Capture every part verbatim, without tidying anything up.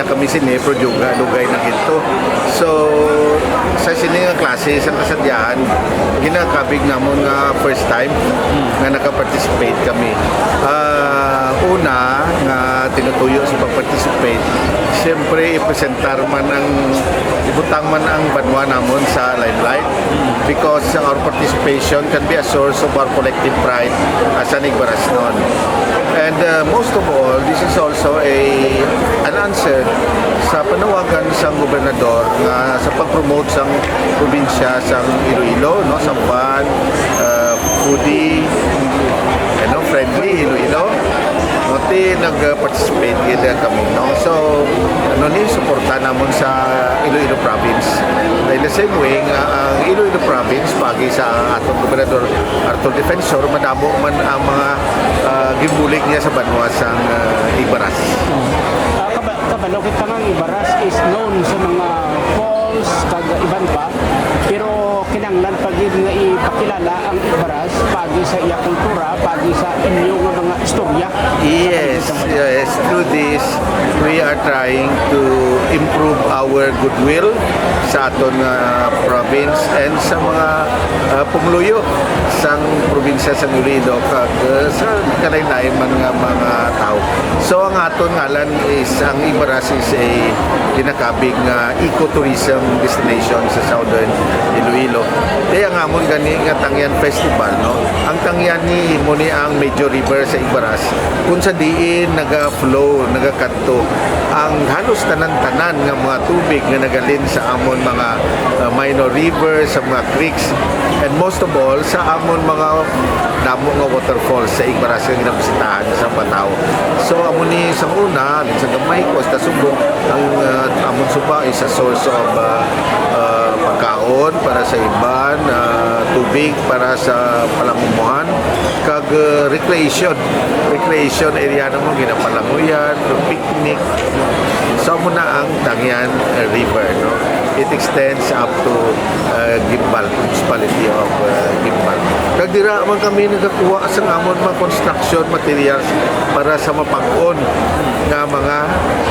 Kami sini, pero juga, dugay na gid to. So, sa sini nga klase, sa kasadyahan, ginakabig namon nga first time nga naka-participate kami. Ah, una, nga tinutuyo sa pag-participate, siyempre, ipresentar man ang, ibutang man ang banwa namon sa limelight because our participation can be a source of our collective pride as an Igbarasnon. And, uh, most of all, this is also a, an answer sa panawagan sang gobernador nga sa pag-promote sang probinsya sang Iloilo, no, sa fun, uh, foodie, ano, friendly Iloilo. No, ti nag-participate gid kami, no. So, ano ni, suporta namon sa Iloilo province. In the same way nga ang Iloilo province, paagi sa atong gobernador Arthur Defensor, madamo man ang mga, ah, ginbulig niya sa banwa sang, ah, Igbaras. Ah, kaba-, kabalo kita nga ang Igbaras is known sa mga falls kag iban pa, pero kinahanglan pa gid nga ipakilala ang Igbaras paagi sa iya kultura, paagi sa inyo nga mga istorya. Yes, yes. Through this, we are trying to improve our goodwill sa aton nga province and sa mga, ah, pumuluyo sang probinsya sang Iloilo kag, ah, sa kalain-lain man nga mga tawo. So, ang aton ngalan is, ang Igbaras is a ginakabig nga ecotourism destination sa Southern Iloilo. Kaya ang amon gani nga Tangyan Festival, no? Ang Tangyan ni, mo ni ang major river sa Igbaras, kung sa diin naga-flow, nagakadto ang halos tanan-tanan nga mga tubig nga nagalin sa amon mga, uh, minor rivers, sa mga creeks, and most of all, sa amon mga damo nga waterfalls sa Igbaras nga ginabisitahan sa mga tawo. So, amo ni sa una, sa gamay ko, sa subong, ang, uh, amon suba is a source of, uh, uh, pagkaon para sa iban, uh, tubig para sa palangumohan, kag, uh, recreation. Recreation area namon, ginapalanguyan, picnic. So, amo na ang Tangyan, uh, River, no? It extends up to, uh, Guimbal, municipality of, uh, Guimbal. Kag dira man kami nagakuha sa amon mga construction materials para sa mapag-on nga mga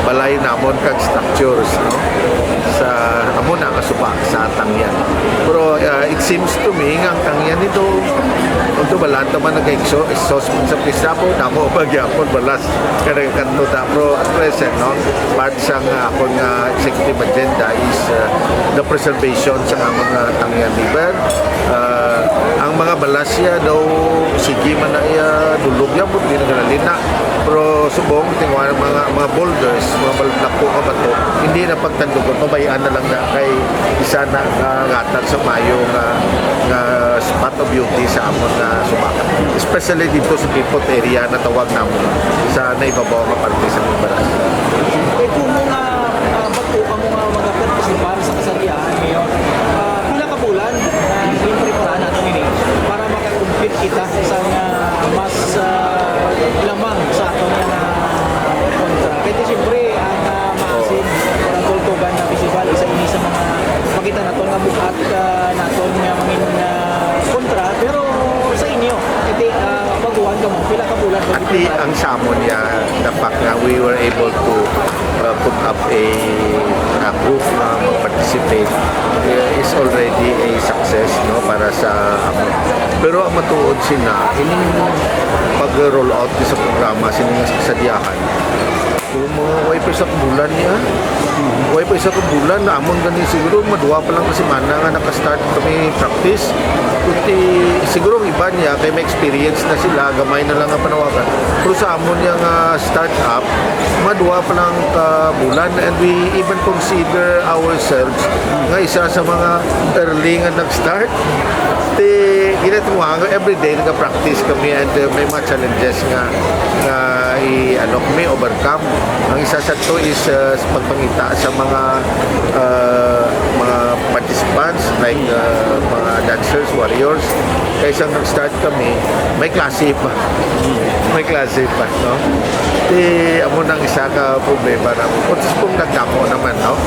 balay namon kag structures, no? Sa amo na nga suba sa Tangyan. Pero, uh, it seems to me nga ang Tangyan ito, although balaan ta man nag-exhaust sa pista po, damo pa gyapon balas ka nagkanto ta. Pero at present, no, part sang, uh, akon nga executive agenda is, uh, the preservation sa amon nga Tangyan River. Uh, ang mga balas siya daw, sige man na iya, dulog ya, di na galalina. Pero subong, tingwa ang mga, mga boulders, mga bal-, dako nga bato, hindi na pagtandugon, pabayaan na lang na kay isa na nga gatag sa mayo nga, nga spot of beauty sa amon nga suba. Especially dito sa Kipot area na tawag namon sa naibabaw nga parte sa Mibaras. Kay kung mga, ah, bato ang mga, mga participar sa kasarian, ah, pila ka bulan, ah, ginpreparar nato ini para maka-compete kita sa nga mas, ah, lamang sa aton nga kontra. Kay di siyempre, ang, ah, maasin, ang Tultugan nga festival, isa ini sa mga makita naton nga bugat, ah, naton nga mangin, ah, kontra. Pero sa inyo, iti, ah, baguhan kamo, pila ka bulan pa Ati gid ang samon niya, the fact nga we were able to, uh, put up a, a group nga mag-participate, uh, is already a success, no, para sa amo. Pero ang matuod sina, ining pag-roll out sa programa, sini nga sa Diahan, kung mga way pa sa bulan niya, way pa sa bulan, na amon gani siguro, madua pa lang ka semana nga naka-start kami practice. Kundi siguro ang iba niya, kay may experience na sila, gamay na lang ang panawagan. Pero sa amon niya nga start-up, madua pa lang ka bulan, and we even consider ourselves nga isa sa mga early nga nag-start. Ti, ginatumuhan ko, everyday nag-practice kami, and, uh, may mga challenges nga, nga i-, ano, kami overcome. Ang isa sa to is, uh, sa pagpangita sa mga, uh, mga participants, like, uh, mga dancers, warriors. Kaysa nag-start kami, may klase pa. May klase pa, no? Ti, amo nang isa ka problema na. Kung nagdamo naman, no?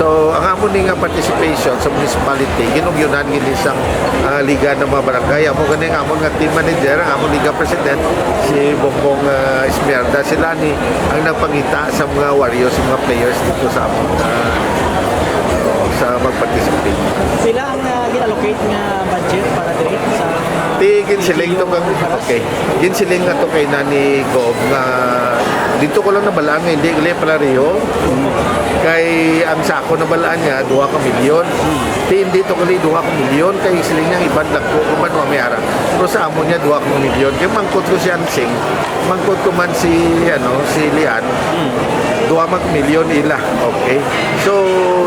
So, ang amo ni nga participation sa municipality, ginugyunan gini sang, ah, Liga ng mga Barangay. Amo gani ang amon nga team manager, ang amon Liga President, si Bongbong, ah, Esmeralda. Sila ni ang nagpangita sa mga warriors, sa mga players dito sa amon, ah, sa mag-participate. Sila ang, ah, gin-allocate nga budget para diri sa mga Ti, ginsiling to kang, okay. Ginsiling nga to kay na ni Gov nga dito ko lang nabalaan nga hindi gali palareho. Kay ang sa ako nabalaan nga, duha ka milyon. Ti, hindi to gali duha ka milyon, kay siling niya iban lang ko, kung ano may ara. Pero sa amo niya, duha ka milyon. Kay mangkot ko si Ansing, mangkot ko man si, ano, si Lian, duha mag milyon ila. Okay. So,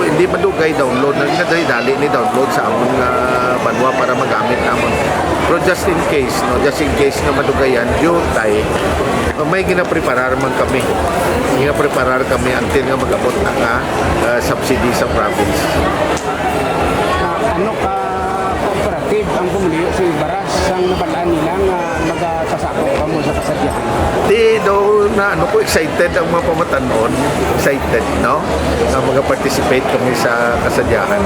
hindi madugay download. Nagdadali-dali ni download sa amon nga banwa para magamit namon. Pero just in case, no, just in case nga madugayan, due time, may ginapreparar man kami. Ginapreparar kami until nga mag-abot na nga, ah, subsidy sa province. Ah, ano ka cooperative ang pumuluyo sa Ibaras sang nabalaan nila nga magasasakop kamo sa kasadyahan? Di daw na ano ko, excited ang mga pamatanon, excited, no? Nga mag-participate kami sa kasadyahan.